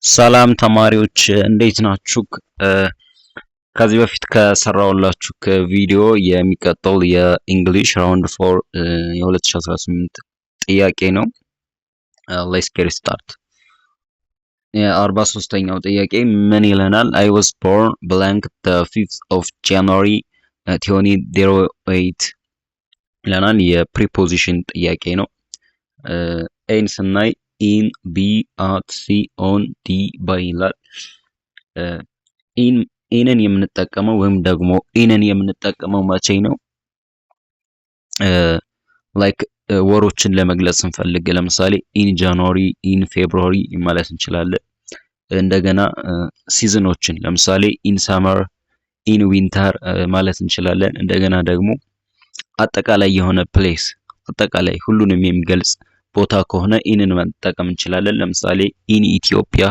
ሰላም ተማሪዎች፣ እንዴት ናችሁ? ከዚህ በፊት ከሰራሁላችሁ ቪዲዮ የሚቀጥል የ English round 4 የ2018 ጥያቄ ነው። Let's get start። የ43ኛው ጥያቄ ምን ይለናል? I was born blank the 5th of January 2008 ይለናል። የ preposition ጥያቄ ነው። A ን ስናይ in፣ B at፣ C on፣ D by ይላል። In ን የምንጠቀመው ወይም ደግሞ in ን የምንጠቀመው መቼ ነው? Like ወሮችን ለመግለጽ ስንፈልግ፣ ለምሳሌ in January፣ in February ማለት እንችላለን። እንደገና season ኦችን ለምሳሌ in summer፣ in winter ማለት እንችላለን። እንደገና ደግሞ አጠቃላይ የሆነ place፣ አጠቃላይ ሁሉንም የሚገልጽ ቦታ ከሆነ in ን መጠቀም እንችላለን። ለምሳሌ in Ethiopia፣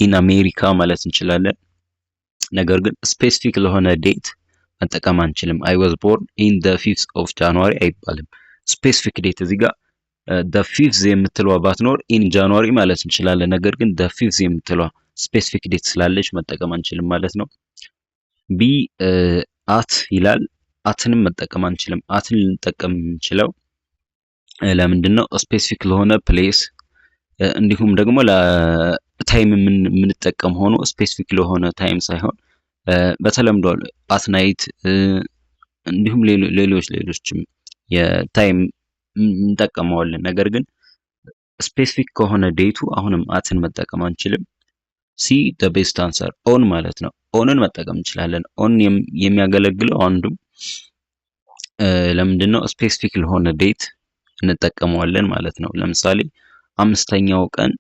in America ማለት እንችላለን። ነገር ግን specific ለሆነ date መጠቀም አንችልም። I was born in the 5th of January አይባልም። Specific date እዚህ ጋር the 5th የምትለዋ ባትኖር in January ማለት እንችላለን። ነገር ግን the 5th የምትለዋ specific date ስላለች መጠቀም አንችልም ማለት ነው። B at ይላል። At ንም መጠቀም አንችልም። At ን ልንጠቀም የምንችለው ለምንድን ነው? Specific ለሆነ place እንዲሁም ደግሞ ለ time የምንጠቀም ሆኖ specific ለሆነ time ሳይሆን በተለምዶ at night እንዲሁም ሌሎች ሌሎችም የ time እንጠቀመዋለን። ነገር ግን specific ከሆነ date ኡ አሁንም at ን መጠቀም አንችልም። C the best answer on ማለት ነው። On ን መጠቀም እንችላለን። On የሚያገለግለው አንዱም ለምንድን ነው? Specific ለሆነ date እንጠቀመዋለን ማለት ነው። ለምሳሌ አምስተኛው ቀን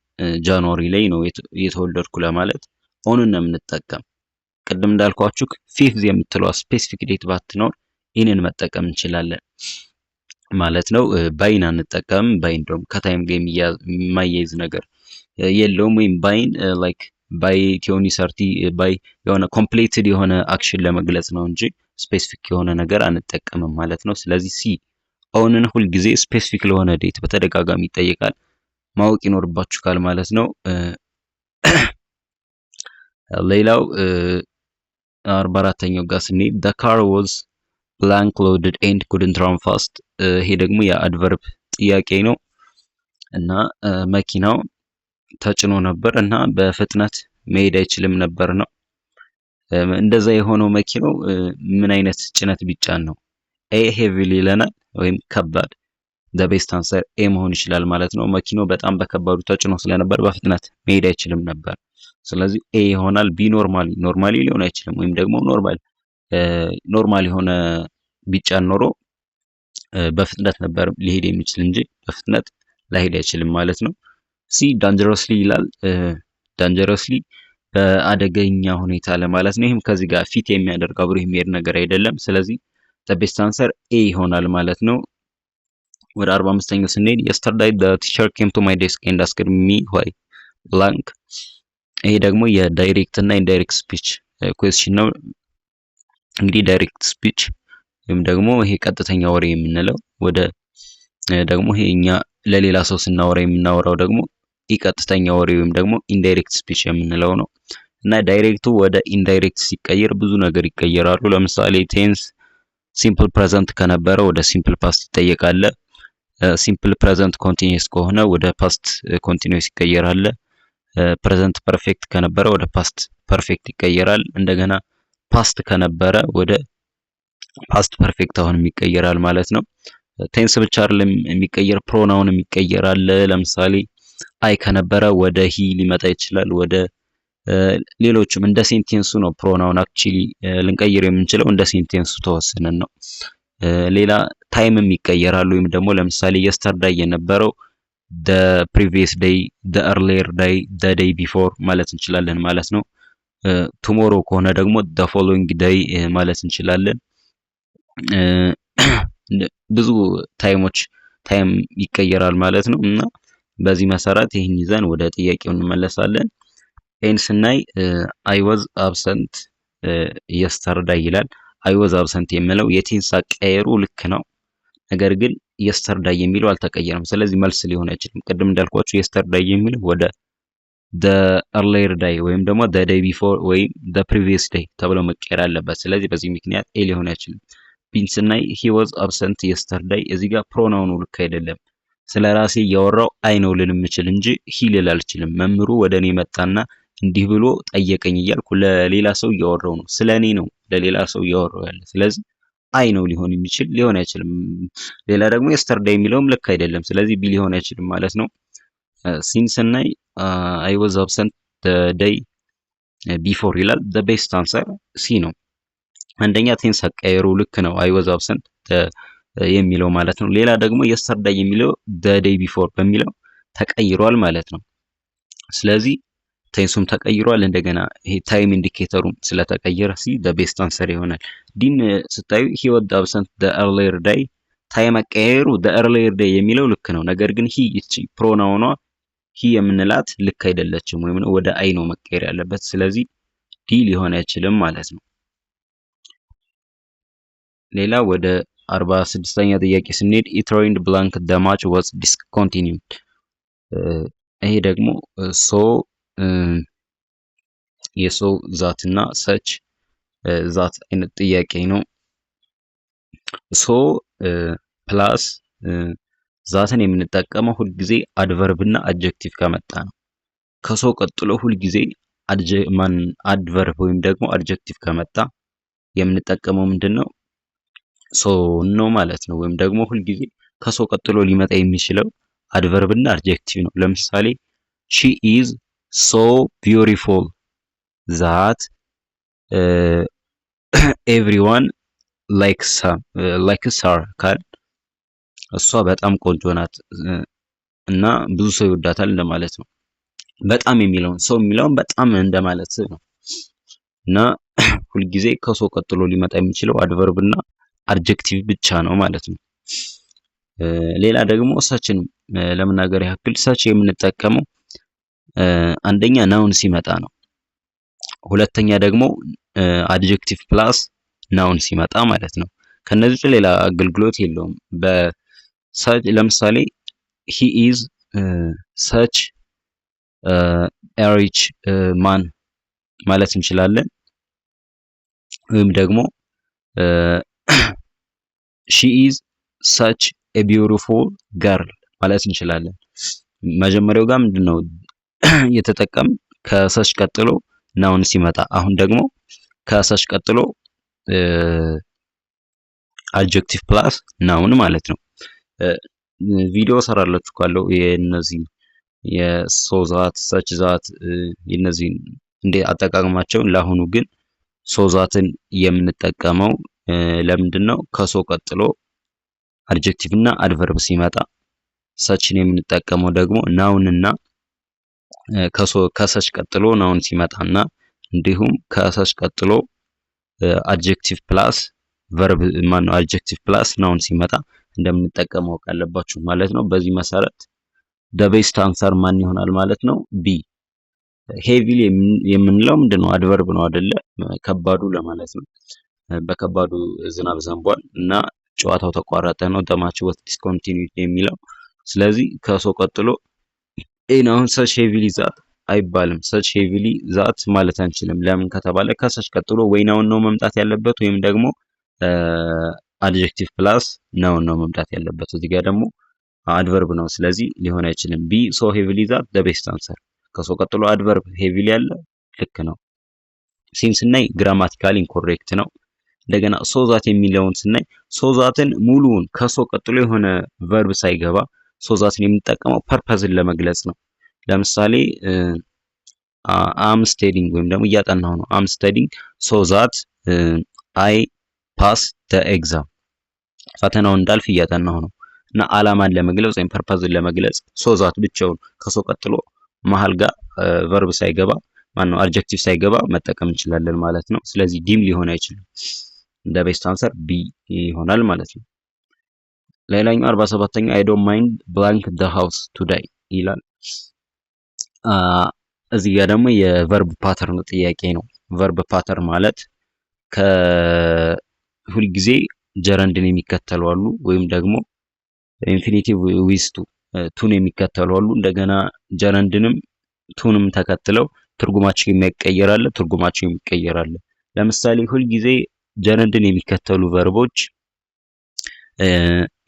January ላይ ነው የተወለድኩ ለማለት on ን ነው የምንጠቀም። ቅድም እንዳልኳችሁ 5th የምትለዋ specific date ባትኖር in ን መጠቀም እንችላለን ማለት ነው። By ን አንጠቀምም። By እንደውም ከ time ጋር የማያይዝ ነገር የለውም። ወይም by ን like by 2030 by የሆነ completed የሆነ action ለመግለጽ ነው እንጂ specific የሆነ ነገር አንጠቀምም ማለት ነው። ስለዚህ C on ን ሁልጊዜ specific ለሆነ date በተደጋጋሚ ይጠየቃል፣ ማወቅ ይኖርባችኋል ማለት ነው። ሌላው 44ኛው ጋር ስንሄድ the car was blank loaded and couldn't run fast። ይሄ ደግሞ የ adverb ጥያቄ ነው እና መኪናው ተጭኖ ነበር እና በፍጥነት መሄድ አይችልም ነበር ነው። እንደዛ የሆነው መኪናው ምን አይነት ጭነት ቢጫን ነው? A heavily ይለናል ወይም ከባድ። The best answer A መሆን ይችላል ማለት ነው። መኪናው በጣም በከባዱ ተጭኖ ስለነበር በፍጥነት መሄድ አይችልም ነበር። ስለዚህ A ይሆናል። B normally፣ normally ሊሆን አይችልም። ወይም ደግሞ normal የሆነ ቢጫን ኖሮ በፍጥነት ነበር ሊሄድ የሚችል እንጂ በፍጥነት ላይሄድ አይችልም ማለት ነው። C dangerously ይላል። Dangerously በአደገኛ ሁኔታ ለማለት ነው። ይህም ከዚህ ጋር fit የሚያደርግ፣ አብሮ የሚሄድ ነገር አይደለም። ስለዚህ the best answer A ይሆናል ማለት ነው። ወደ 45ኛው ስንሄድ yesterday the teacher came to my desk and asked me why blank። ይሄ ደግሞ የ direct እና indirect speech question ነው። እንግዲህ direct speech ወይም ደግሞ ይሄ ቀጥተኛ ወሬ የምንለው፣ ወደ ደግሞ ይሄ እኛ ለሌላ ሰው ስናወራ የምናወራው ደግሞ ኢቀጥተኛ ወሬ ወይም ደግሞ indirect speech የምንለው ነው። እና direct ኡ ወደ indirect ሲቀየር ብዙ ነገር ይቀየራሉ። ለምሳሌ tense simple present ከነበረ ወደ simple past ይጠየቃል። Simple present continuous ከሆነ ወደ past continuous ይቀየራል። Present perfect ከነበረ ወደ past perfect ይቀየራል። እንደገና past ከነበረ ወደ past perfect አሁንም ይቀየራል ማለት ነው። Tense ብቻ አይደለም የሚቀየር፣ pronoun ይቀየራል። ለምሳሌ I ከነበረ ወደ he ሊመጣ ይችላል። ወደ ሌሎችም እንደ sentence ኡ ነው። Pronoun actually ልንቀይር የምንችለው እንደ sentence ኡ ተወስነን ነው። ሌላ time ም ይቀየራል። ወይም ደግሞ ለምሳሌ yesterday የነበረው the previous day፣ the earlier day፣ the day before ማለት እንችላለን ማለት ነው። Tomorrow ከሆነ ደግሞ the following day ማለት እንችላለን። ብዙ time ኦች time ይቀየራል ማለት ነው። እና በዚህ መሰረት ይህን ይዘን ወደ ጥያቄው እንመለሳለን። A ን ስናይ I was absent yesterday ይላል። I was absent የሚለው የ tense አቀያየሩ ልክ ነው። ነገር ግን yesterday የሚለው አልተቀየረም። ስለዚህ መልስ ሊሆን አይችልም። ቅድም እንዳልኳችሁ yesterday የሚለው ወደ The earlier day ወይም ደግሞ the day before ወይም the previous day ተብሎ መቀየር አለበት። ስለዚህ በዚህ ምክንያት A ሊሆን አይችልም። B ን ስናይ he was absent yesterday፣ እዚህ ጋር pronoun ኑ ልክ አይደለም። ስለ ራሴ እያወራው I ነው ልል የምችል እንጂ he ልል አልችልም። መምህሩ ወደ እኔ መጣና እንዲህ ብሎ ጠየቀኝ እያልኩ ለሌላ ሰው እያወራው ነው። ስለ እኔ ነው ለሌላ ሰው እያወራው ያለ። ስለዚህ I ነው ሊሆን የሚችል፣ ሊሆን አይችልም። ሌላ ደግሞ yesterday የሚለውም ልክ አይደለም። ስለዚህ B ሊሆን አይችልም ማለት ነው። C ን ስናይ I was absent day before ይላል። The best answer C ነው። አንደኛ tense አቀያየሩ ልክ ነው። I was absent የሚለው ማለት ነው። ሌላ ደግሞ yesterday የሚለው the day before በሚለው ተቀይሯል ማለት ነው። ስለዚህ tense ኡም ተቀይሯል። እንደገና ይሄ time indicator ኡም ስለተቀየረ C the best answer ይሆናል። D ን ስታዩ he was absent the earlier day፣ time አቀያየሩ the earlier day የሚለው ልክ ነው። ነገር ግን he፣ እቺ pronoun ኗ he የምንላት ልክ አይደለችም፣ ወይም ወደ I ነው መቀየር ያለበት። ስለዚህ D ሊሆን አይችልም ማለት ነው። ሌላ ወደ 46ኛ ጥያቄ ስንሄድ it rained blank the match was discontinued። ይሄ ደግሞ so፣ የ so that እና such that አይነት ጥያቄ ነው። So plus that ን የምንጠቀመው ሁልጊዜ adverb እና adjective ከመጣ ነው። ከ so ቀጥሎ ሁልጊዜ ማን adverb ወይም ደግሞ adjective ከመጣ የምንጠቀመው ምንድን ነው? So ነው ማለት ነው። ወይም ደግሞ ሁልጊዜ ከ so ቀጥሎ ሊመጣ የሚችለው adverb እና adjective ነው። ለምሳሌ she is so beautiful that everyone likes her ካል እሷ በጣም ቆንጆ ናት እና ብዙ ሰው ይወዳታል እንደማለት ነው። በጣም የሚለውን፣ so የሚለውን በጣም እንደማለት ነው። እና ሁልጊዜ ከ so ቀጥሎ ሊመጣ የሚችለው adverb እና adjective ብቻ ነው ማለት ነው። ሌላ ደግሞ such ን ለመናገር ያክል such የምንጠቀመው አንደኛ noun ሲመጣ ነው። ሁለተኛ ደግሞ adjective plus noun ሲመጣ ማለት ነው። ከነዚህ ውጭ ሌላ አገልግሎት የለውም። ለምሳሌ he is such a rich man ማለት እንችላለን። ወይም ደግሞ she is such a beautiful girl ማለት እንችላለን። መጀመሪያው ጋር ምንድን ነው የተጠቀም? ከ such ቀጥሎ noun ሲመጣ፣ አሁን ደግሞ ከ such ቀጥሎ adjective plus noun ማለት ነው። ቪዲዮ ሰራላችሁ ካለው የነዚህ የ so that፣ such that የነዚህን እንዴ አጠቃቀማቸውን። ለአሁኑ ግን so that ን የምንጠቀመው ለምንድን ነው? ከ so ቀጥሎ adjective እና adverb ሲመጣ፣ such ን የምንጠቀመው ደግሞ noun እና ከ such ቀጥሎ noun ሲመጣ እና እንዲሁም ከ such ቀጥሎ adjective plus verb፣ ማነው adjective plus noun ሲመጣ እንደምንጠቀም ማወቅ አለባችሁ ማለት ነው። በዚህ መሰረት the best answer ማን ይሆናል ማለት ነው? B። Heavily የምንለው ምንድነው? Adverb ነው አይደለ? ከባዱ ለማለት ነው። በከባዱ ዝናብ ዘንቧል እና ጨዋታው ተቋረጠ ነው the match was discontinued የሚለው። ስለዚህ ከ so ቀጥሎ ይሄን አሁን such heavily that አይባልም። Such heavily that ማለት አንችልም። ለምን ከተባለ ከ such ቀጥሎ ወይ noun ነው መምጣት ያለበት ወይም ደግሞ adjective plus noun ነው መምጣት ያለበት። እዚህ ጋር ደግሞ adverb ነው። ስለዚህ ሊሆን አይችልም። B so heavily that the best answer። ከ so ቀጥሎ adverb heavily ያለ ልክ ነው። C ን ስናይ grammatically incorrect ነው። እንደገና so that የሚለውን ስናይ so that ን ሙሉውን ከ so ቀጥሎ የሆነ verb ሳይገባ so that ን የምንጠቀመው purpose ን ለመግለጽ ነው። ለምሳሌ I'm studying ወይም ደግሞ እያጠናሁ ነው። I'm studying so that I pass the exam፣ ፈተናውን እንዳልፍ እያጠናሁ ነው። እና አላማን ለመግለጽ ወይም purpose ን ለመግለጽ so that ብቻውን ከ so ቀጥሎ መሀል ጋር verb ሳይገባ፣ ማነው adjective ሳይገባ መጠቀም እንችላለን ማለት ነው። ስለዚህ D ም ሊሆን አይችልም። The best answer B ይሆናል ማለት ነው። ሌላኛው 47ኛው I don't mind blank the house today ይላል። እዚህ ጋር ደግሞ የ verb pattern ጥያቄ ነው። Verb pattern ማለት ከሁልጊዜ gerund ን የሚከተሉ አሉ፣ ወይም ደግሞ infinitive with to ን የሚከተሉ አሉ። እንደገና gerund ንም to ንም ተከትለው ትርጉማቸው የሚቀየር አለ፣ ትርጉማቸው የሚቀየር አለ። ለምሳሌ ሁልጊዜ gerund ን የሚከተሉ verb ኦች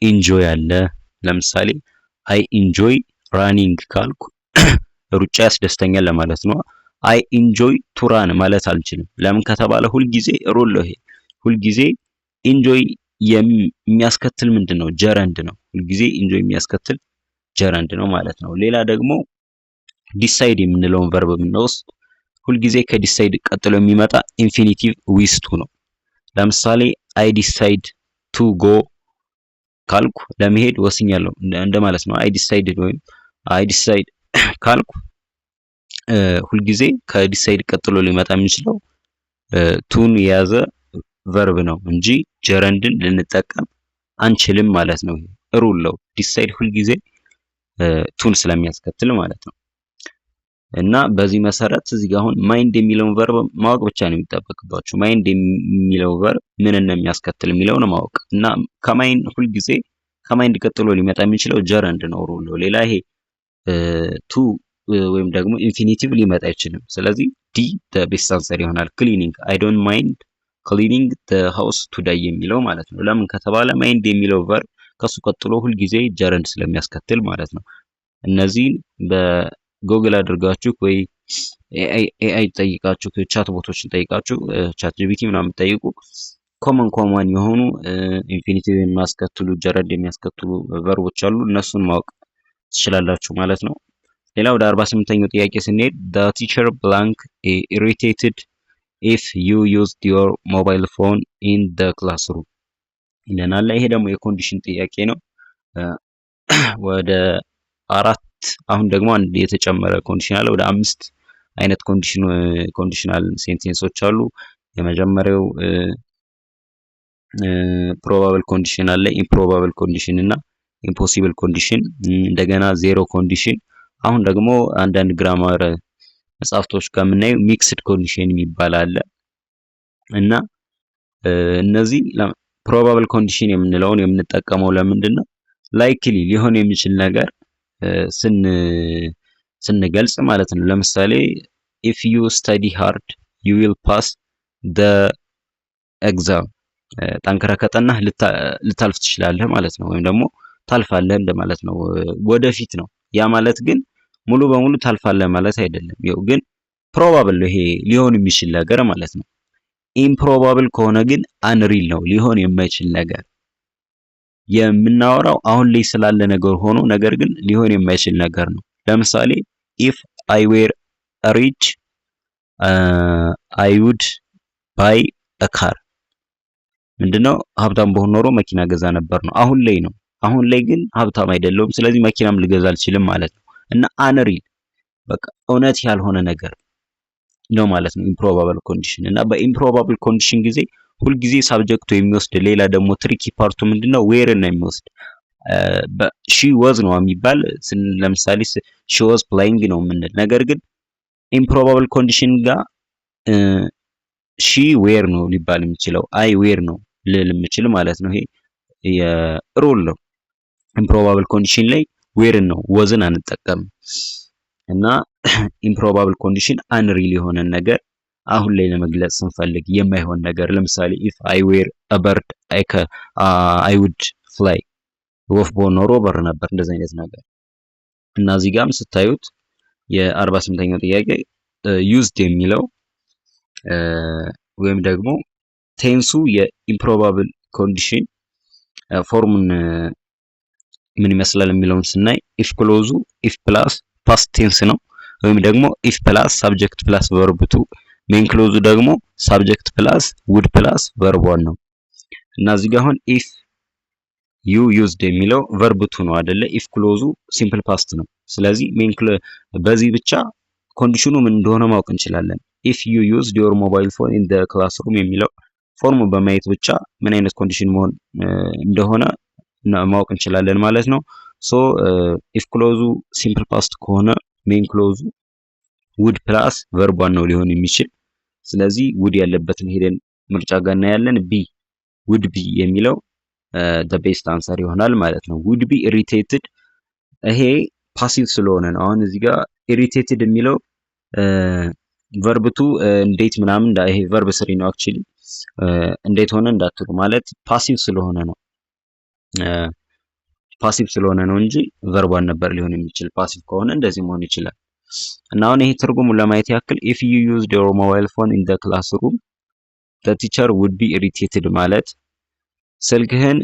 enjoy አለ። ለምሳሌ "I enjoy running" ካልኩ ሩጫ ያስደስተኛል ለማለት ነው። "I enjoy to run" ማለት አልችልም። ለምን ከተባለ ሁልጊዜ rule ነው ይሄ። ሁልጊዜ enjoy የሚያስከትል ምንድን ነው? Gerund ነው። ሁልጊዜ enjoy የሚያስከትል gerund ነው ማለት ነው። ሌላ ደግሞ decide የምንለውን verb ብንወስድ ሁልጊዜ ከ decide ቀጥሎ የሚመጣ infinitive with to ነው። ለምሳሌ "I decide to go" ካልኩ ለመሄድ ወስኛለሁ እንደማለት ነው። I decided ወይም I decide ካልኩ ሁልጊዜ ከ decide ቀጥሎ ሊመጣ የሚችለው to ን የያዘ verb ነው እንጂ gerund ን ልንጠቀም አንችልም ማለት ነው። Rule ነው። Decide ሁልጊዜ to ን ስለሚያስከትል ማለት ነው። እና በዚህ መሰረት እዚህ ጋር አሁን mind የሚለውን verb ማወቅ ብቻ ነው የሚጠበቅባችሁ። Mind የሚለው verb ምን እንደሚያስከትል የሚለውን ማወቅ እና ከ mind ሁልጊዜ ከ mind ቀጥሎ ሊመጣ የሚችለው gerund ነው rule ነው። ሌላ ይሄ to ወይም ደግሞ infinitive ሊመጣ አይችልም። ስለዚህ D best answer ይሆናል። Cleaning, "I don't mind cleaning the house today" የሚለው ማለት ነው። ለምን ከተባለ mind የሚለው verb ከሱ ቀጥሎ ሁልጊዜ gerund ስለሚያስከትል ማለት ነው። እነዚህን በጎግል አድርጋችሁ ወይ AI ጠይቃችሁ፣ chat bot ኦችን ጠይቃችሁ፣ ChatGPT ምናምን ጠይቁ፣ common common የሆኑ infinitive የሚያስከትሉ፣ gerund የሚያስከትሉ verb ኦች አሉ። እነሱን ማወቅ ትችላላችሁ ማለት ነው። ሌላ ወደ 48ኛው ጥያቄ ስንሄድ "The teacher blank irritated if you used your mobile phone in the classroom" ይለናል። ይሄ ደግሞ የ condition ጥያቄ ነው። ወደ አራት፣ አሁን ደግሞ አንድ የተጨመረ condition አለ። ወደ አምስት አይነት conditional sentence ኦች አሉ። የመጀመሪያው probable condition አለ፣ improbable condition እና impossible condition፣ እንደገና zero condition። አሁን ደግሞ አንዳንድ grammar መጽሐፍቶች ጋር የምናየው mixed condition የሚባል አለ። እና እነዚህ probable condition የምንለውን የምንጠቀመው ለምንድን ነው? Likely ሊሆን የሚችል ነገር ስንገልጽ ማለት ነው። ለምሳሌ "If you study hard, you will pass the exam"፣ ጠንክረህ ካጠናህ ልታልፍ ትችላለህ ማለት ነው። ወይም ደግሞ ታልፋለህ እንደማለት ነው። ወደፊት ነው። ያ ማለት ግን ሙሉ በሙሉ ታልፋለህ ማለት አይደለም። ያው ግን probable ነው፣ ይሄ ሊሆን የሚችል ነገር ማለት ነው። Improbable ከሆነ ግን unreal ነው፣ ሊሆን የማይችል ነገር፣ የምናወራው አሁን ላይ ስላለ ነገር ሆኖ ነገር ግን ሊሆን የማይችል ነገር ነው። ለምሳሌ "If I were rich, I would buy a car" ምንድነው? ሀብታም ብሆን ኖሮ መኪና እገዛ ነበር ነው። አሁን ላይ ነው። አሁን ላይ ግን ሀብታም አይደለሁም፣ ስለዚህ መኪናም ልገዛ አልችልም ማለት ነው። እና unreal በቃ እውነት ያልሆነ ነገር ነው ማለት ነው improbable condition። እና በ improbable condition ጊዜ ሁልጊዜ subject ኡ የሚወስድ፣ ሌላ ደግሞ tricky part ኡ ምንድነው? Were ን ነው የሚወስድ። She was ነው የሚባል፣ ለምሳሌ "She was playing" ነው የምንል። ነገር ግን improbable condition ጋር she were ነው ሊባል የሚችለው፣ I were ነው ልል የምችል ማለት ነው። ይሄ የ rule ነው። Improbable condition ላይ were ን ነው፣ was ን አንጠቀምም። እና improbable condition unreal የሆነን ነገር አሁን ላይ ለመግለጽ ስንፈልግ የማይሆን ነገር፣ ለምሳሌ "If I were a bird, I would fly"፣ ወፍ ብሆን ኖሮ እበር ነበር፣ እንደዚህ አይነት ነገር። እና እዚህ ጋርም ስታዩት የ48ኛው ጥያቄ used የሚለው ወይም ደግሞ tense ኡ የ improbable condition form ኡን ምን ይመስላል የሚለውን ስናይ if clause ኡ if plus past tense ነው ወይም ደግሞ if plus subject plus verb two፣ main clause ኡ ደግሞ subject plus would plus verb one ነው። እና እዚህ ጋር አሁን if you used የሚለው verb two ነው አይደለ? If clause ኡ simple past ነው። ስለዚህ main በዚህ ብቻ condition ኑ ምን እንደሆነ ማወቅ እንችላለን። "If you used your mobile phone in the classroom" የሚለው form በማየት ብቻ ምን አይነት condition መሆን እንደሆነ ማወቅ እንችላለን ማለት ነው። So if clause ኡ simple past ከሆነ main clause ኡ would plus verb one ነው ሊሆን የሚችል። ስለዚህ would ያለበትን ሄደን ምርጫ ጋር እናያለን። B, would be የሚለው the best answer ይሆናል ማለት ነው። Would be irritated ይሄ Passive ስለሆነ ነው። አሁን እዚህ ጋር irritated የሚለው verb two እንዴት ምናምን፣ ይሄ verb three ነው actually፣ እንዴት ሆነ እንዳትሉ፣ ማለት passive ስለሆነ ነው። Passive ስለሆነ ነው እንጂ verb one ነበር ሊሆን የሚችል። Passive ከሆነ እንደዚህ መሆን ይችላል። እና አሁን ይሄ ትርጉሙን ለማየት ያክል "If you used your mobile phone in the classroom, the teacher would be irritated" ማለት ስልክህን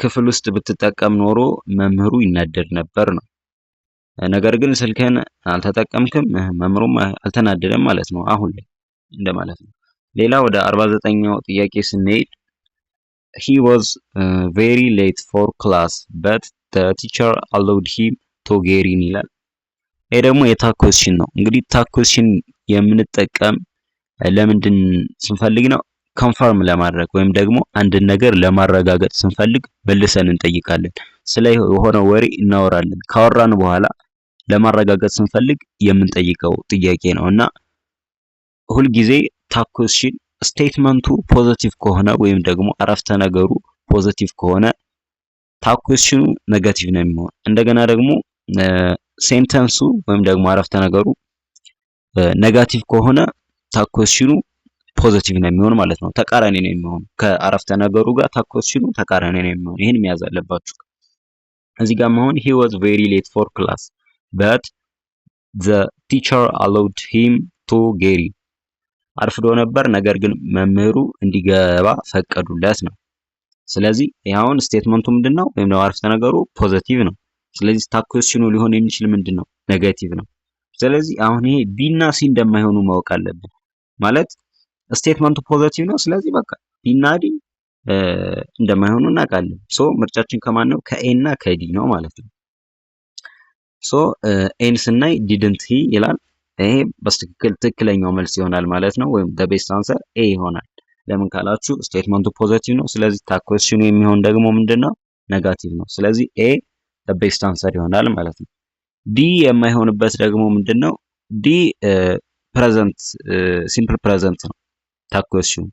ክፍል ውስጥ ብትጠቀም ኖሮ መምህሩ ይናደድ ነበር ነው። ነገር ግን ስልክህን አልተጠቀምክም፣ መምህሩም አልተናደደም ማለት ነው፣ አሁን ላይ እንደማለት ነው። ሌላ ወደ 49ኛው ጥያቄ ስንሄድ "He was very late for class, but the teacher allowed him to get in" ይላል። ይሄ ደግሞ የ tag question ነው። እንግዲህ tag question የምንጠቀም ለምንድን ስንፈልግ ነው? Confirm ለማድረግ ወይም ደግሞ አንድን ነገር ለማረጋገጥ ስንፈልግ መልሰን እንጠይቃለን። ስለ የሆነ ወሬ እናወራለን። ካወራን በኋላ ለማረጋገጥ ስንፈልግ የምንጠይቀው ጥያቄ ነው። እና ሁልጊዜ tag question statement ኡ positive ከሆነ ወይም ደግሞ አረፍተ ነገሩ positive ከሆነ tag question ኑ negative ነው የሚሆን። እንደገና ደግሞ sentence ኡ ወይም ደግሞ አረፍተ ነገሩ negative ከሆነ tag question ኑ positive ነው የሚሆን ማለት ነው። ተቃራኒ ነው የሚሆን፣ ከአረፍተ ነገሩ ጋር tag question ኑ ተቃራኒ ነው የሚሆን። ይህን መያዝ አለባችሁ። እዚህ ጋር አሁን "He was very late for class, but the teacher allowed him to get in"፣ አርፍዶ ነበር፣ ነገር ግን መምህሩ እንዲገባ ፈቀዱለት ነው። ስለዚህ ይሄ አሁን statement ኡ ምንድነው? ወይም ደግሞ አረፍተ ነገሩ positive ነው። ስለዚህ tag question ኑ ሊሆን የሚችል ምንድነው? Negative ነው። ስለዚህ አሁን ይሄ B እና C እንደማይሆኑ ማወቅ አለብን። ማለት statement ኡ positive ነው። ስለዚህ በቃ B እና D እንደማይሆኑ እናውቃለን። So ምርጫችን ከማን ነው? ከ A እና ከ D ነው ማለት ነው። So A ን ስናይ "didn't he" ይላል። ይሄ በትክክል ትክክለኛው መልስ ይሆናል ማለት ነው። ወይም the best answer A ይሆናል። ለምን ካላችሁ statement ኡ positive ነው። ስለዚህ tag question ኑ የሚሆን ደግሞ ምንድነው? Negative ነው። ስለዚህ A the best answer ይሆናል ማለት ነው። D የማይሆንበት ደግሞ ምንድነው? D present simple present ነው tag question ኑ።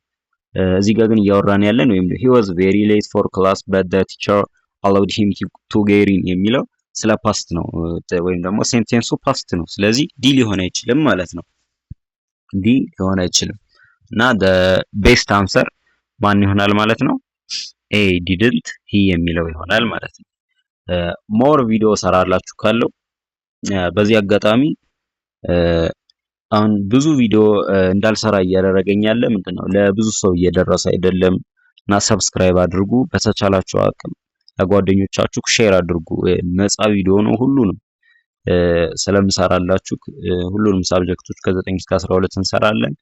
እዚህ ጋር ግን እያወራን ያለን ወይም "He was very late for class, but the teacher allowed him to get in" የሚለው ስለ past ነው ወይም ደግሞ sentence ኡ past ነው። ስለዚህ D ሊሆን አይችልም ማለት ነው። D ሊሆን አይችልም እና the best answer ማን ይሆናል ማለት ነው? A "didn't he" የሚለው ይሆናል ማለት ነው። More ቪዲዮ ሰራላችሁ ካለው በዚህ አጋጣሚ አሁን ብዙ ቪዲዮ እንዳልሰራ እያደረገኝ ያለ ምንድነው? ለብዙ ሰው እየደረሰ አይደለም እና subscribe አድርጉ። በተቻላችሁ አቅም ለጓደኞቻችሁ share አድርጉ። ነፃ ቪዲዮ ነው፣ ሁሉንም ስለምሰራላችሁ ሁሉንም subject ኦች ከ9 እስከ 12 እንሰራለን።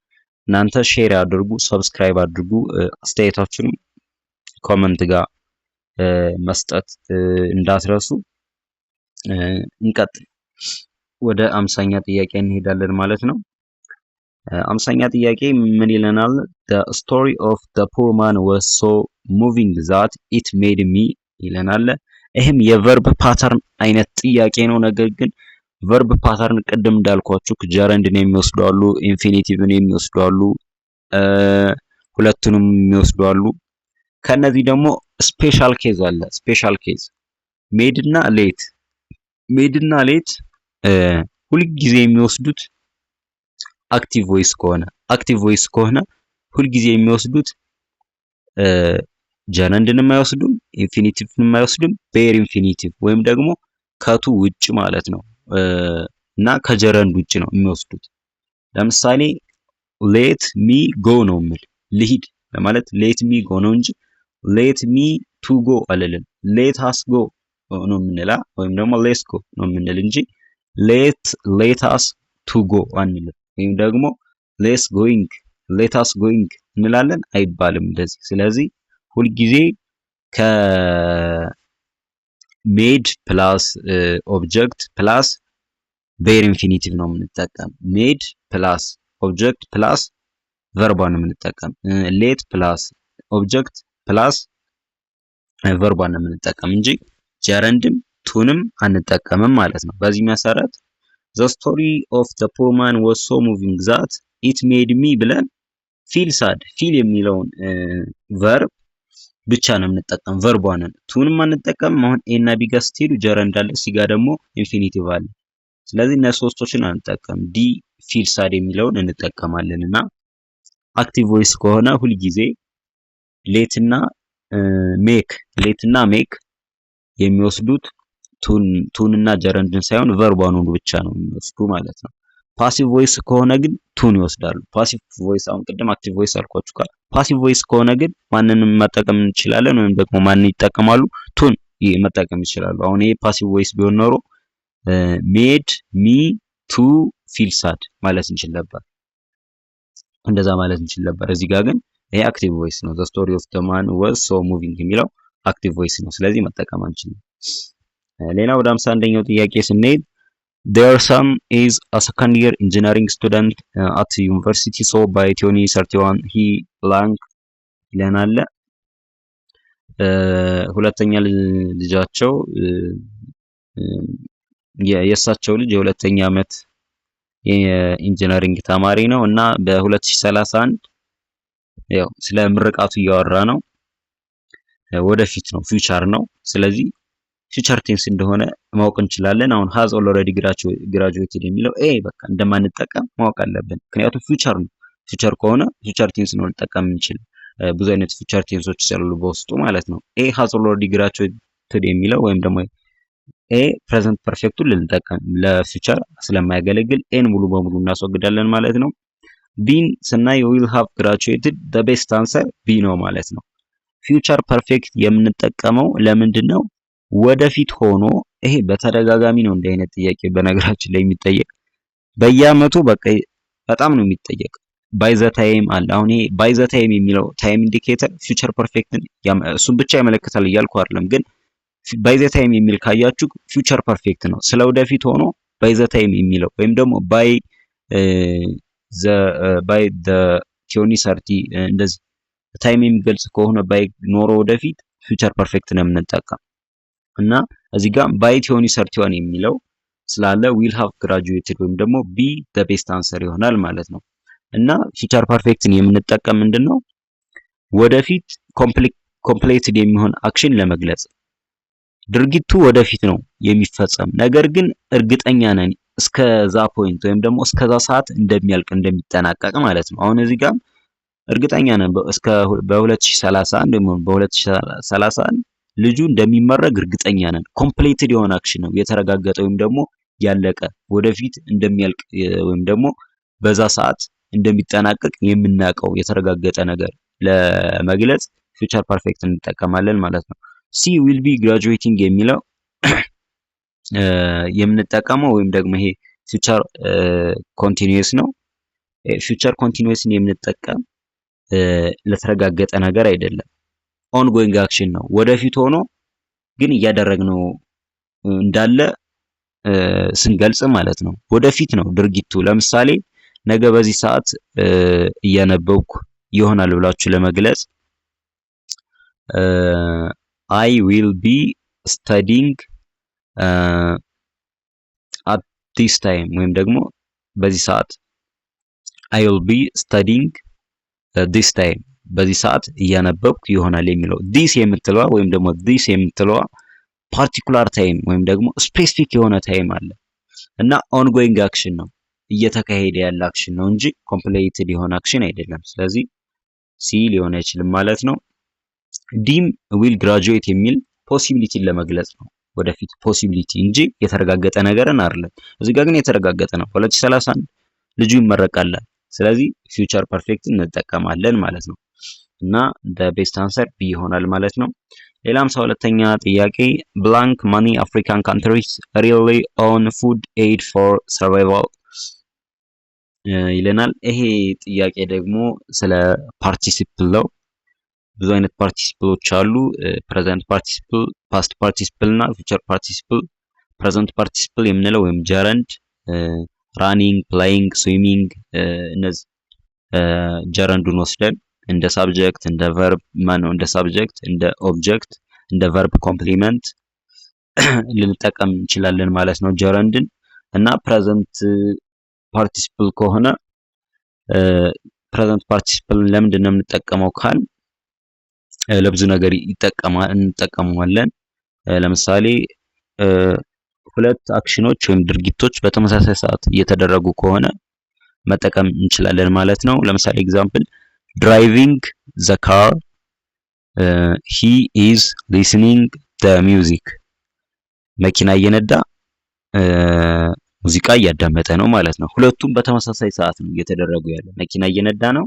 እናንተ share አድርጉ፣ subscribe አድርጉ። አስተያየታችሁንም comment ጋር መስጠት እንዳትረሱ። እንቀጥል። ወደ 50ኛ ጥያቄ እንሄዳለን ማለት ነው። 50ኛ ጥያቄ ምን ይለናል? "The story of the poor man was so moving that it made me" ይለናል። ይህም የ verb pattern አይነት ጥያቄ ነው። ነገር ግን verb pattern ቅድም እንዳልኳችሁ gerund ን የሚወስዱ አሉ፣ infinitive ን የሚወስዱ አሉ፣ ሁለቱንም የሚወስዱ አሉ። ከነዚህ ደግሞ special case አለ። Special case made እና let። Made እና let ሁልጊዜ የሚወስዱት active voice ከሆነ ሁልጊዜ የሚወስዱት gerund ንም አይወስዱም፣ infinitive ንም አይወስዱም። Bare infinitive ወይም ደግሞ ከ to ውጭ ማለት ነው እና ከ gerund ውጭ ነው የሚወስዱት። ለምሳሌ "let me go" ነው የምል፣ ልሂድ ለማለት "let me go" ነው እንጂ "let me to go" አልልም። "Let us go" ነው የምንላ ወይም ደግሞ "let's go" ነው የምንል እንጂ "let us to go" አንልም። ወይም ደግሞ "let's going", "let us going" እንላለን አይባልም እንደዚህ። ስለዚህ ሁልጊዜ ከ made plus object plus bare infinitive ነው የምንጠቀም። Made plus object plus verb one ነው የምንጠቀም። Let plus object plus verb one ነው የምንጠቀም እንጂ gerund ም to ንም አንጠቀምም ማለት ነው። በዚህ መሰረት "The story of the poor man was so moving that it made me" ብለን feel sad፣ feel የሚለውን verb ብቻ ነው የምንጠቀም፣ verb one ን፣ to ንም አንጠቀምም። አሁን A እና B ጋር ስትሄዱ gerund አለ፣ C ጋር ደግሞ infinitive አለ። ስለዚህ እነዚህ ሶስቶችን አንጠቀም። D feel sad የሚለውን እንጠቀማለን። እና active voice ከሆነ ሁልጊዜ let እና make፣ let እና make የሚወስዱት to ን እና gerund ን ሳይሆን verb one ኑን ብቻ ነው የሚወስዱ ማለት ነው። Passive voice ከሆነ ግን to ን ይወስዳሉ። Passive voice፣ አሁን ቅድም active voice አልኳችሁ ጋር፣ passive voice ከሆነ ግን ማንንም መጠቀም እንችላለን ወይም ደግሞ ማንን ይጠቀማሉ? To ን መጠቀም ይችላሉ። አሁን ይሄ passive voice ቢሆን ኖሮ made me to feel sad ማለት እንችል ነበር። እንደዛ ማለት እንችል ነበር። እዚህ ጋር ግን ይሄ active voice ነው። The story of the man was so moving የሚለው active voice ነው። ስለዚህ መጠቀም አንችልም። ሌላ ወደ 51ኛው ጥያቄ ስንሄድ፣ their son is a second year engineering student at university, so by 2031 he blank ይለናል። ሁለተኛ ልጃቸው፣ የእሳቸው ልጅ የሁለተኛ ዓመት የ engineering ተማሪ ነው እና በ2031፣ ያው ስለ ምርቃቱ እያወራ ነው። ወደፊት ነው፣ future ነው። ስለዚህ future tense እንደሆነ ማወቅ እንችላለን። አሁን has already graduated የሚለው A በቃ እንደማንጠቀም ማወቅ አለብን። ምክንያቱም future ነው። Future ከሆነ future tense ነው ልንጠቀም እንችል። ብዙ አይነት future tense ኦች ስላሉ በውስጡ ማለት ነው። A has already graduated የሚለው ወይም ደግሞ A present perfect ኡን ልንጠቀም ለ future ስለማያገለግል A ን ሙሉ በሙሉ እናስወግዳለን ማለት ነው። B ን ስናይ will have graduated፣ the best answer B ነው ማለት ነው። Future perfect የምንጠቀመው ለምንድን ነው? ወደፊት ሆኖ፣ ይሄ በተደጋጋሚ ነው እንዲህ አይነት ጥያቄ በነገራችን ላይ የሚጠየቅ፣ በየአመቱ በቃ በጣም ነው የሚጠየቅ። By the time አለ። አሁን ይሄ by the time የሚለው time indicator future perfect ን እሱን ብቻ ያመለክታል እያልኩ አይደለም፣ ግን by the time የሚል ካያችሁ future perfect ነው። ስለ ወደፊት ሆኖ by the time የሚለው ወይም ደግሞ by the 2030 እንደዚህ time የሚገልጽ ከሆነ by ኖሮ ወደፊት future perfect ነው የምንጠቀም። እና እዚህ ጋር by 2031 የሚለው ስላለ will have graduated ወይም ደግሞ B the best answer ይሆናል ማለት ነው። እና future perfect ን የምንጠቀም ምንድነው? ወደፊት completed የሚሆን action ለመግለጽ፣ ድርጊቱ ወደፊት ነው የሚፈጸም፣ ነገር ግን እርግጠኛ ነን እስከዛ point ወይም ደግሞ እስከዛ ሰዓት እንደሚያልቅ፣ እንደሚጠናቀቅ ማለት ነው። አሁን እዚህ ጋር እርግጠኛ ነን እስከ በ2031 ወይም በ2031 ልጁ እንደሚመረቅ እርግጠኛ ነን። Completed የሆነ action ነው፣ የተረጋገጠ ወይም ደግሞ ያለቀ፣ ወደፊት እንደሚያልቅ ወይም ደግሞ በዛ ሰዓት እንደሚጠናቀቅ የምናውቀው የተረጋገጠ ነገር ለመግለጽ future perfect እንጠቀማለን ማለት ነው። C will be graduating የሚለው የምንጠቀመው ወይም ደግሞ ይሄ future continuous ነው። Future continuous ን የምንጠቀም ለተረጋገጠ ነገር አይደለም። Ongoing action ነው። ወደፊት ሆኖ ግን እያደረግነው እንዳለ ስንገልጽ ማለት ነው። ወደፊት ነው ድርጊቱ። ለምሳሌ ነገ በዚህ ሰዓት እያነበብኩ ይሆናል ብላችሁ ለመግለጽ I will be studying at this time ወይም ደግሞ በዚህ ሰዓት፣ I will be studying this time፣ በዚህ ሰዓት እያነበብኩ ይሆናል የሚለው this የምትለዋ ወይም ደግሞ this የምትለዋ particular time ወይም ደግሞ specific የሆነ time አለ እና ongoing action ነው፣ እየተካሄደ ያለ action ነው እንጂ completed የሆነ action አይደለም። ስለዚህ C ሊሆን አይችልም ማለት ነው። D ም will graduate የሚል possibility ን ለመግለጽ ነው። ወደፊት possibility እንጂ የተረጋገጠ ነገርን አይደለም። እዚህ ጋር ግን የተረጋገጠ ነው። 2031 ልጁ ይመረቃል። ስለዚህ future perfect እንጠቀማለን ማለት ነው። እና best answer B ይሆናል ማለት ነው። ሌላ 52ኛ ጥያቄ፣ blank many African countries rely on food aid for survival ይለናል። ይሄ ጥያቄ ደግሞ ስለ participle ነው። ብዙ አይነት participle ኦች አሉ። Present participle፣ past participle እና future participle። Present participle የምንለው ወይም gerund running፣ playing፣ swimming፣ እነዚህ gerund ኡን ወስደን እንደ subject፣ እንደ verb፣ ማነው፣ እንደ subject፣ እንደ object፣ እንደ verb complement ልንጠቀም እንችላለን ማለት ነው gerund ን። እና present participle ከሆነ present participle ን ለምንድን ነው የምንጠቀመው ካል ለብዙ ነገር ይጠቀማል እንጠቀመዋለን። ለምሳሌ ሁለት action ኖች ወይም ድርጊቶች በተመሳሳይ ሰዓት እየተደረጉ ከሆነ መጠቀም እንችላለን ማለት ነው። ለምሳሌ example፣ driving the car፣ he is listening the music። መኪና እየነዳ ሙዚቃ እያዳመጠ ነው ማለት ነው። ሁለቱም በተመሳሳይ ሰዓት ነው እየተደረጉ ያለ። መኪና እየነዳ ነው፣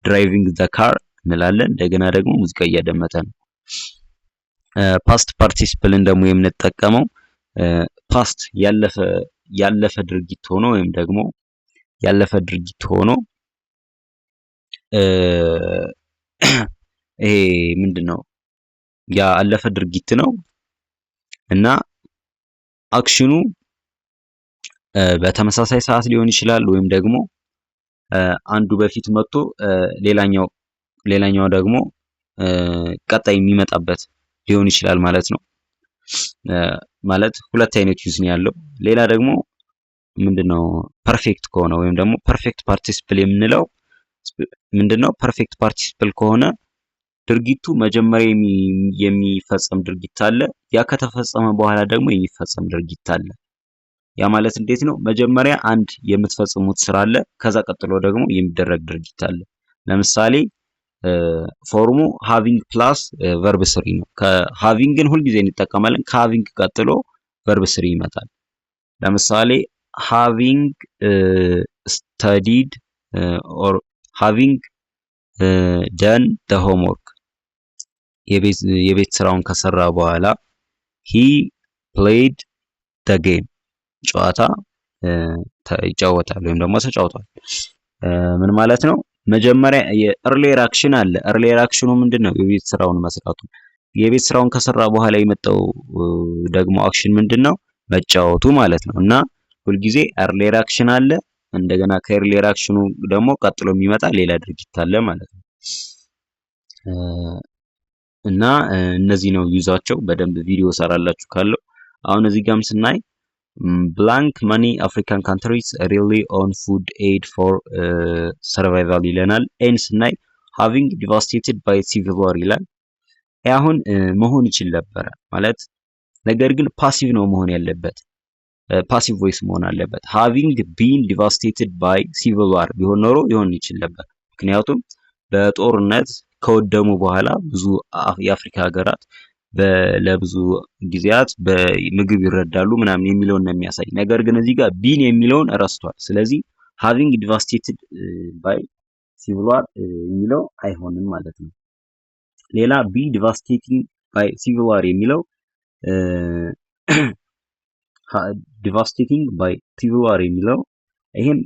driving the car እንላለን። እንደገና ደግሞ ሙዚቃ እያዳመጠ ነው። Past participle ን ደግሞ የምንጠቀመው past ያለፈ ድርጊት ሆኖ ወይም ደግሞ ያለፈ ድርጊት ሆኖ ይሄ ምንድን ነው፣ ያለፈ ድርጊት ነው እና action ኑ በተመሳሳይ ሰዓት ሊሆን ይችላል ወይም ደግሞ አንዱ በፊት መጥቶ ሌላኛው ደግሞ ቀጣይ የሚመጣበት ሊሆን ይችላል ማለት ነው። ማለት ሁለት አይነት use ነው ያለው። ሌላ ደግሞ ምንድነው፣ perfect ከሆነ ወይም ደግሞ perfect participle የምንለው ምንድነው? Perfect participle ከሆነ ድርጊቱ መጀመሪያ የሚፈጸም ድርጊት አለ። ያ ከተፈጸመ በኋላ ደግሞ የሚፈጸም ድርጊት አለ። ያ ማለት እንዴት ነው? መጀመሪያ አንድ የምትፈጽሙት ስራ አለ። ከዛ ቀጥሎ ደግሞ የሚደረግ ድርጊት አለ። ለምሳሌ form ኡ having plus verb three ነው። ከ having ን ሁልጊዜ እንጠቀማለን። ከ having ቀጥሎ verb three ይመጣል። ለምሳሌ having studied or having done the homework፣ የቤት ስራውን ከሰራ በኋላ he played the game፣ ጨዋታ ይጫወታል ወይም ደግሞ ተጫውቷል። ምን ማለት ነው? መጀመሪያ የ earlier action አለ። Earlier action ኑ ምንድን ነው? የቤት ስራውን መስራቱ። የቤት ስራውን ከሰራ በኋላ የመጣው ደግሞ action ምንድን ነው? መጫወቱ ማለት ነው። እና ሁልጊዜ earlier action አለ። እንደገና ከ earlier action ኑ ደግሞ ቀጥሎ የሚመጣ ሌላ ድርጊት አለ ማለት ነው። እና እነዚህ ነው use ኣቸው። በደንብ ቪዲዮ ሰራላችሁ ካለው። አሁን እዚህ ጋርም ስናይ blank many African countries rely on food aid for survival ይለናል። A ን ስናይ having devastated by civil war ይላል። አሁን መሆን ይችል ነበረ ማለት፣ ነገር ግን passive ነው መሆን ያለበት። Passive voice መሆን አለበት። Having been devastated by civil war ቢሆን ኖሮ ሊሆን ይችል ነበር። ምክንያቱም በጦርነት ከወደሙ በኋላ ብዙ የአፍሪካ ሀገራት ለብዙ ጊዜያት በምግብ ይረዳሉ ምናምን የሚለውን ነው የሚያሳይ። ነገር ግን እዚህ ጋር been የሚለውን ረስቷል። ስለዚህ having devastated by civil war የሚለው አይሆንም ማለት ነው። ሌላ B devastating by civil war የሚለው፣ devastating by civil war የሚለው ይሄም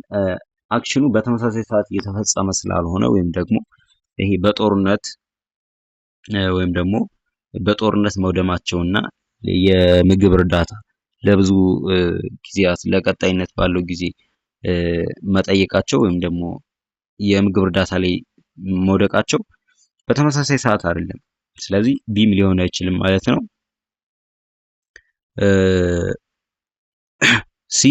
action ኑ በተመሳሳይ ሰዓት እየተፈጸመ ስላልሆነ ወይም ደግሞ ይሄ በጦርነት ወይም ደግሞ በጦርነት መውደማቸውና የምግብ እርዳታ ለብዙ ጊዜያት ለቀጣይነት ባለው ጊዜ መጠየቃቸው ወይም ደግሞ የምግብ እርዳታ ላይ መውደቃቸው በተመሳሳይ ሰዓት አይደለም። ስለዚህ B ም ሊሆን አይችልም ማለት ነው። C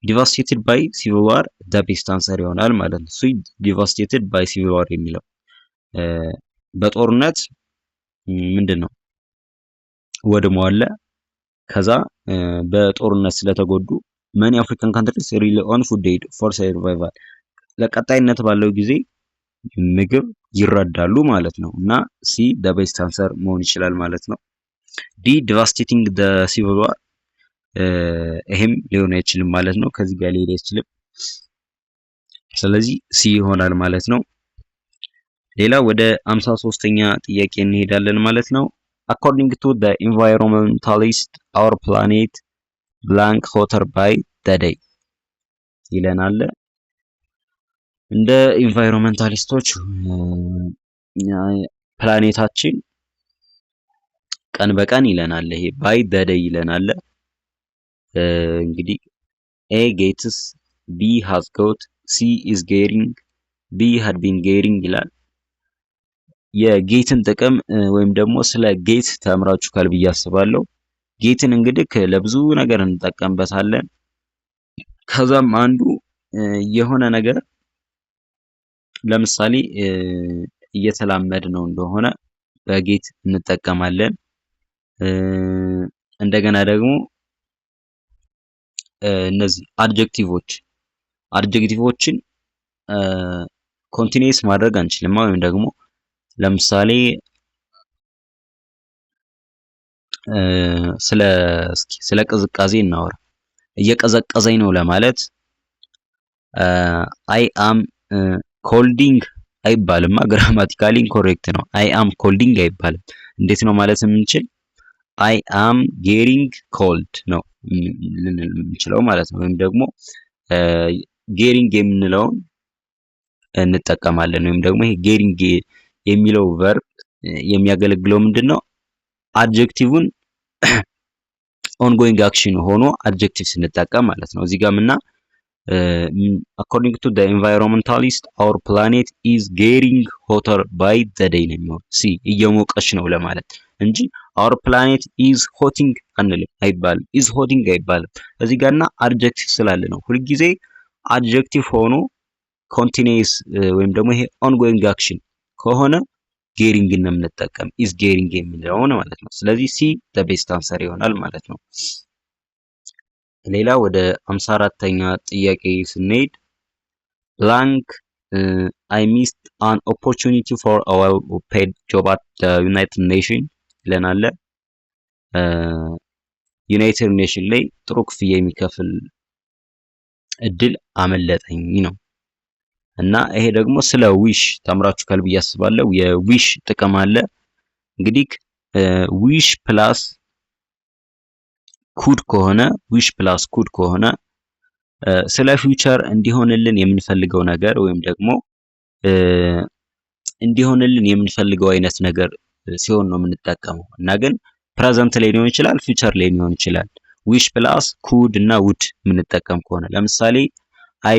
devastated by civil war the best answer ይሆናል ማለት ነው። C devastated by civil war የሚለው በጦርነት ምንድን ነው ወድመዋል። ከዛ በጦርነት ስለተጎዱ many African countries rely on food aid for survival፣ ለቀጣይነት ባለው ጊዜ ምግብ ይረዳሉ ማለት ነው። እና C the best answer መሆን ይችላል ማለት ነው። D devastating the civil war ይሄም ሊሆን አይችልም ማለት ነው። ከዚህ ጋር ሊሄድ አይችልም። ስለዚህ C ይሆናል ማለት ነው። ሌላ ወደ 53ኛ ጥያቄ እንሄዳለን ማለት ነው። According to the environmentalist, our planet blank hotter by the day ይለናል። እንደ environmentalist ኦች ፕላኔታችን ቀን በቀን ይለናል። ይሄ by the day ይለናል። እንግዲህ A gets፣ B has got፣ C is getting፣ D had been getting ይላል። የ get ን ጥቅም ወይም ደግሞ ስለ get ተምራችኋል ብዬ አስባለሁ። Get ን እንግዲህ ለብዙ ነገር እንጠቀምበታለን። ከዛም አንዱ የሆነ ነገር ለምሳሌ እየተላመድ ነው እንደሆነ በ get እንጠቀማለን። እንደገና ደግሞ እነዚህ adjective ኦችን continuous ማድረግ አንችልም። ወይም ደግሞ ለምሳሌ ስለ እስኪ ስለ ቅዝቃዜ እናወራ። እየቀዘቀዘኝ ነው ለማለት I am colding አይባልማ፣ grammatically incorrect ነው። I am colding አይባልም። እንዴት ነው ማለት የምንችል? I am getting cold ነው ልንል የምንችለው ማለት ነው። ወይም ደግሞ getting የምንለውን እንጠቀማለን። ወይም ደግሞ ይሄ getting የሚለው verb የሚያገለግለው ምንድን ነው? Adjective ን ongoing action ሆኖ adjective ስንጠቀም ማለት ነው። እዚህ ጋር ምና according to the environmentalist, our planet is getting hotter by the day ነው የሚሆነው። C እየሞቀች ነው ለማለት እንጂ our planet is hotting አንልም፣ አይባልም። Is hotting አይባልም። እዚህ ጋርና adjective ስላለ ነው። ሁልጊዜ adjective ሆኖ continuous ወይም ደግሞ ይሄ ongoing action ከሆነ getting ነው የምንጠቀም፣ is getting የሚለውን ማለት ነው። ስለዚህ C the best answer ይሆናል ማለት ነው። ሌላ ወደ 54ኛ ጥያቄ ስንሄድ blank I missed an opportunity for a well paid job at United Nation ይለናል። United Nation ላይ ጥሩ ክፍያ የሚከፍል እድል አመለጠኝ ነው። እና ይሄ ደግሞ ስለ wish ተምራችኋል ብዬ አስባለሁ። የ wish ጥቅም አለ። እንግዲህ wish plus could ከሆነ፣ wish plus could ከሆነ ስለ future እንዲሆንልን የምንፈልገው ነገር ወይም ደግሞ እንዲሆንልን የምንፈልገው አይነት ነገር ሲሆን ነው የምንጠቀመው። እና ግን present ላይ ሊሆን ይችላል፣ future ላይ ሊሆን ይችላል። Wish plus could እና would የምንጠቀም ከሆነ ለምሳሌ I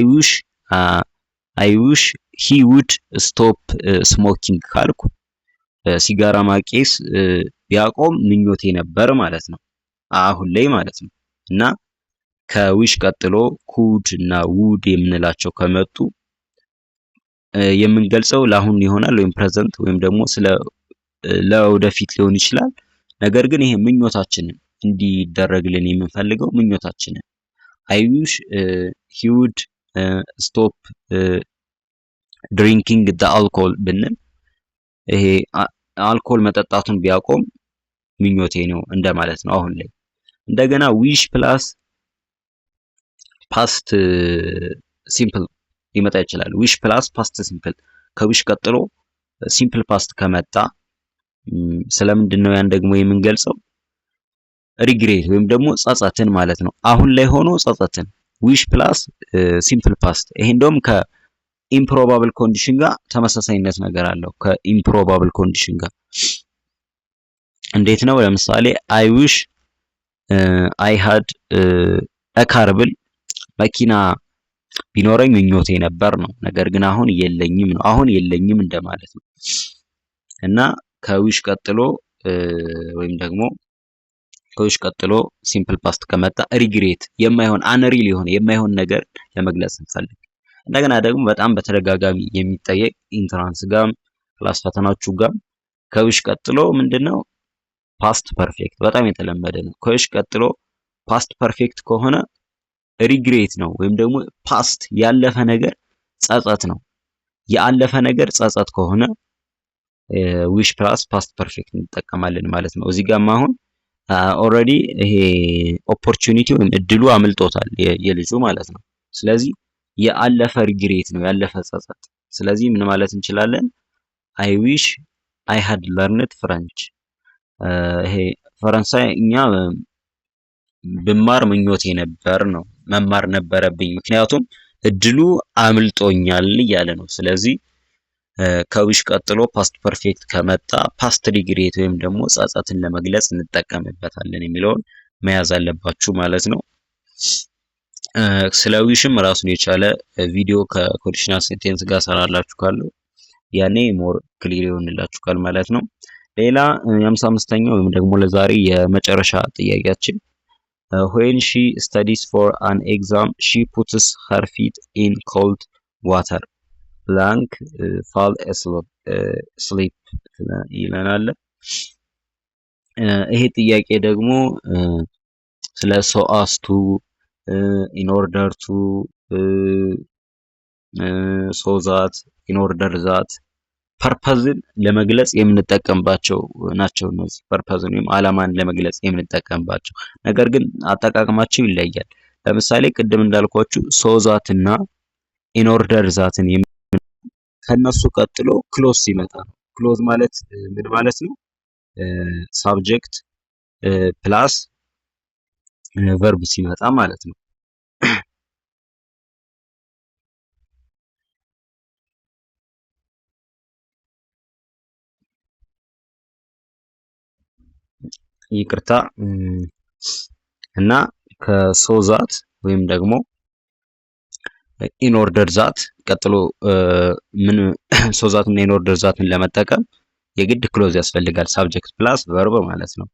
wish he would stop smoking ካልኩ ሲጋራ ማጨስ ቢያቆም ምኞቴ ነበር ማለት ነው፣ አሁን ላይ ማለት ነው። እና ከ wish ቀጥሎ could እና would የምንላቸው ከመጡ የምንገልጸው ለአሁን ይሆናል ወይም present ወይም ደግሞ ስለ ለወደፊት ሊሆን ይችላል። ነገር ግን ይሄ ምኞታችንን እንዲደረግልን የምንፈልገው ምኞታችንን I wish he would stop drinking the alcohol ብንል ይሄ አልኮል መጠጣቱን ቢያቆም ምኞቴ ነው እንደማለት ነው አሁን ላይ። እንደገና wish plus past simple ሊመጣ ይችላል። Wish plus past simple፣ ከ wish ቀጥሎ simple past ከመጣ ስለምንድን ነው ያን ደግሞ የምንገልጸው? Regret ወይም ደግሞ ጸጸትን ማለት ነው። አሁን ላይ ሆኖ ጸጸትን wish plus simple past። ይሄ እንደውም ከ improbable condition ጋር ተመሳሳይነት ነገር አለው። ከ improbable condition ጋር እንዴት ነው? ለምሳሌ I wish I had a car ብል መኪና ቢኖረኝ ምኞቴ ነበር ነው። ነገር ግን አሁን የለኝም ነው። አሁን የለኝም እንደማለት ነው። እና ከ wish ቀጥሎ ወይም ደግሞ ከ wish ቀጥሎ simple past ከመጣ regret የማይሆን unreal የሆነ የማይሆን ነገር ለመግለጽ ስንፈልግ፣ እንደገና ደግሞ በጣም በተደጋጋሚ የሚጠየቅ entrance ጋም class ፈተናችሁ ጋም ከ wish ቀጥሎ ምንድነው? Past perfect በጣም የተለመደ ነው። ከ wish ቀጥሎ past perfect ከሆነ regret ነው ወይም ደግሞ past ያለፈ ነገር ጸጸት ነው። ያለፈ ነገር ጸጸት ከሆነ wish plus past perfect እንጠቀማለን ማለት ነው። እዚህ ጋርም አሁን already ይሄ opportunity ወይም እድሉ አምልጦታል የልጁ ማለት ነው። ስለዚህ የአለፈ regret ነው፣ ያለፈ ጸጸት። ስለዚህ ምን ማለት እንችላለን? I wish I had learned French፣ ይሄ ፈረንሳይኛ ብማር ምኞቴ ነበር ነው፣ መማር ነበረብኝ፣ ምክንያቱም እድሉ አምልጦኛል እያለ ነው። ስለዚህ ከ wish ቀጥሎ past perfect ከመጣ past regret ወይም ደግሞ ጸጸትን ለመግለጽ እንጠቀምበታለን የሚለውን መያዝ አለባችሁ ማለት ነው። ስለ wish ም ራሱን የቻለ ቪዲዮ ከ conditional sentence ጋር ሰራላችኋለሁ። ያኔ more clear ይሆንላችኋል ማለት ነው። ሌላ የ55ኛው ወይም ደግሞ ለዛሬ የመጨረሻ ጥያቄያችን when she studies for an exam, she puts her feet in cold water blank fall asleep ይለናል። ይሄ ጥያቄ ደግሞ ስለ so as to፣ in order to፣ so that፣ in order that purpose ን ለመግለጽ የምንጠቀምባቸው ናቸው። እነዚህ purpose ን ወይም አላማን ለመግለጽ የምንጠቀምባቸው፣ ነገር ግን አጠቃቀማቸው ይለያል። ለምሳሌ ቅድም እንዳልኳችሁ so that እና in order that ን ከነሱ ቀጥሎ clause ሲመጣ ነው። Clause ማለት ምን ማለት ነው? Subject plus verb ሲመጣ ማለት ነው። ይቅርታ፣ እና ከ so that ወይም ደግሞ in order that ቀጥሎ ምን so that እና in order that ን ለመጠቀም የግድ clause ያስፈልጋል። Subject plus verb ማለት ነው።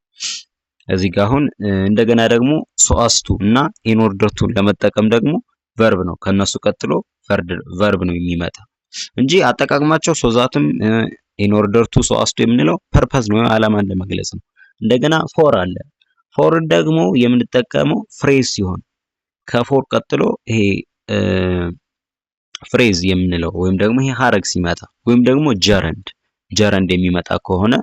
እዚህ ጋር አሁን እንደገና ደግሞ so as to እና in order to ን ለመጠቀም ደግሞ verb ነው። ከነሱ ቀጥሎ verb ነው የሚመጣ እንጂ አጠቃቅማቸው so that ም in order to፣ so as to የምንለው purpose ነው፣ አላማን ለመግለጽ ነው። እንደገና for አለ። For ደግሞ የምንጠቀመው phrase ሲሆን ከ for ቀጥሎ ይሄ phrase የምንለው ወይም ደግሞ ይሄ ሀረግ ሲመጣ ወይም ደግሞ gerund የሚመጣ ከሆነ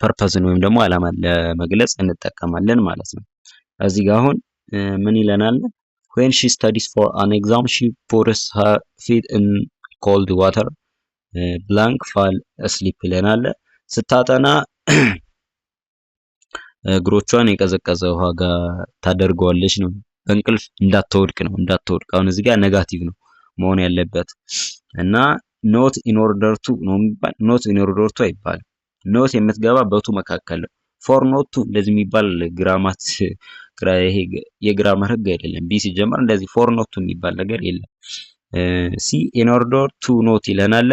purpose ን ወይም ደግሞ አላማን ለመግለጽ እንጠቀማለን ማለት ነው። እዚህ ጋር አሁን ምን ይለናል? When she studies for an exam, she puts her feet in cold water blank fall asleep ይለናል። ስታጠና እግሮቿን የቀዘቀዘ ውሃ ጋር ታደርገዋለች ነው። በእንቅልፍ እንዳትወድቅ ነው፣ እንዳትወድቅ። አሁን እዚህ ጋር negative ነው መሆን ያለበት እና not in order to ነው የሚባል፣ not in order to አይባልም። Not የምትገባ በ to መካከል ነው። For not to እንደዚህ የሚባል grammat ይሄ የ grammar ህግ አይደለም። B ሲጀመር እንደዚህ for not to የሚባል ነገር የለም። C in order to not ይለናል።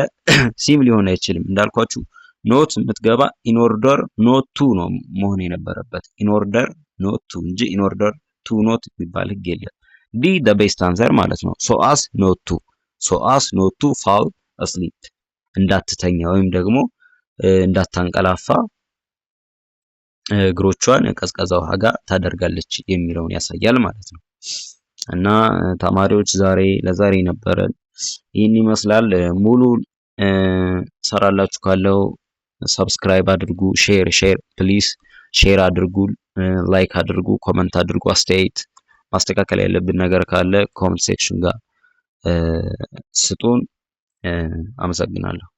C ም ሊሆን አይችልም። እንዳልኳችሁ not የምትገባ in order not to ነው መሆን የነበረበት። In order not to እንጂ in order to not የሚባል ህግ የለም። D the best answer ማለት ነው። So as not to፣ so as not to fall asleep፣ እንዳትተኛ ወይም ደግሞ እንዳታንቀላፋ እግሮቿን ቀዝቃዛ ውሃ ጋር ታደርጋለች የሚለውን ያሳያል ማለት ነው። እና ተማሪዎች፣ ዛሬ ለዛሬ ነበረን ይህን ይመስላል። ሙሉ ሰራላችሁ ካለው subscribe አድርጉ፣ share share please share አድርጉ፣ like አድርጉ፣ comment አድርጉ። አስተያየት ማስተካከል ያለብን ነገር ካለ comment section ጋር ስጡን። አመሰግናለሁ።